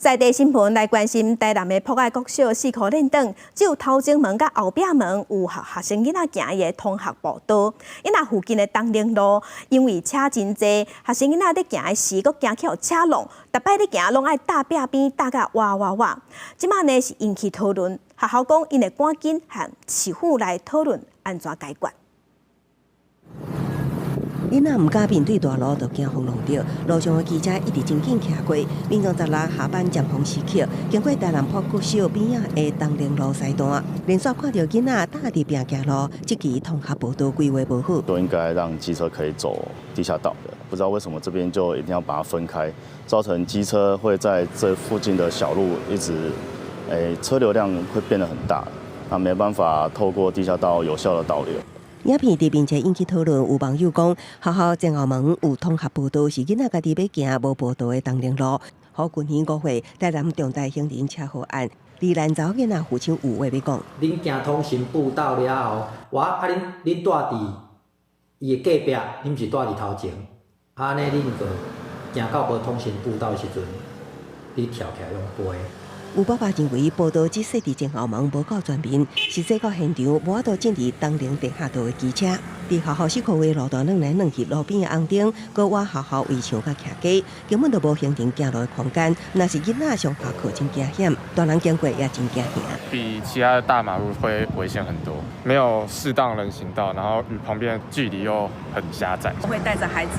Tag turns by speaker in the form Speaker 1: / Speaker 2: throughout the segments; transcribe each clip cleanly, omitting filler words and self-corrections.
Speaker 1: 在地新聞來關心台南的博愛國小四箍練轉，只有頭前門佮後壁門有予學生囡仔行的通學步道。伊若附近的東寧路，因為車真濟，學生囡仔咧行的時，閣驚去予車挵，逐擺咧行攏愛搭壁邊搭甲倚倚倚。這馬呢是引起討論，學校講𪜶會趕緊和市府來討論按怎解決。
Speaker 2: 囡仔毋敢面對大路，就驚予挵著。路上的機車一直真緊騎過。民眾十六下班尖峰時刻，經過台南博國小邊仔的東寧路西段，連續看著囡仔搭佇壁行路，這支通學步道規劃無好。
Speaker 3: 都應該讓機車可以走地下道的，不知道為什麼這邊就一定要把它分開，造成機車會在這附近的小路一直，車流量會變得很大，那沒辦法透過地下道有效的導流。
Speaker 2: 影片佇面前引起討論，有網友講，學校前後門有通學步道，是囡仔家己欲行無步道的東寧路。予舊年5月，台南重大行人車禍案，宜蘭查某囡仔父親有話欲講。
Speaker 4: 恁行通行步道了後，我啊恁恁蹛佇伊的隔壁，恁毋是蹛佇頭前，按呢恁就行到無通行步道的時陣，你跳起來用飛。
Speaker 2: 有爸爸認為步道只設佇前後門無夠全面，實際到現場無法度進入東寧地下道的機車。佇學校四箍圍路段轉來轉去，路邊的紅燈，閣倚學校圍牆佮徛街，根本就無行人行路的空間。若是囡仔上下課真驚險，大人經過也真驚嚇。
Speaker 5: 比其他的大馬路會危險很多，沒有適當人行道，然後與旁邊的距離又很狹窄。
Speaker 6: 會帶著孩子，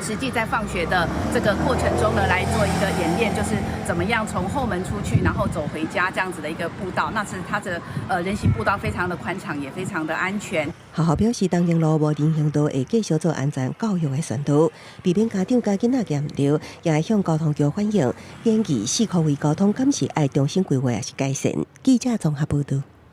Speaker 6: 實際在放學的這個過程中呢，來做一個演練，就是怎麼樣從後門出去，然後走回家這樣子的一個步道。那是它的人行步道非常的寬敞，也非常的安全。
Speaker 2: 學校表示，東寧路無人行道會繼續做安全教育的宣導，避免家長佮囡仔行毋著，也會向交通局反映，建議四箍圍交通敢是愛重新規劃，抑是改善。記者綜合報導。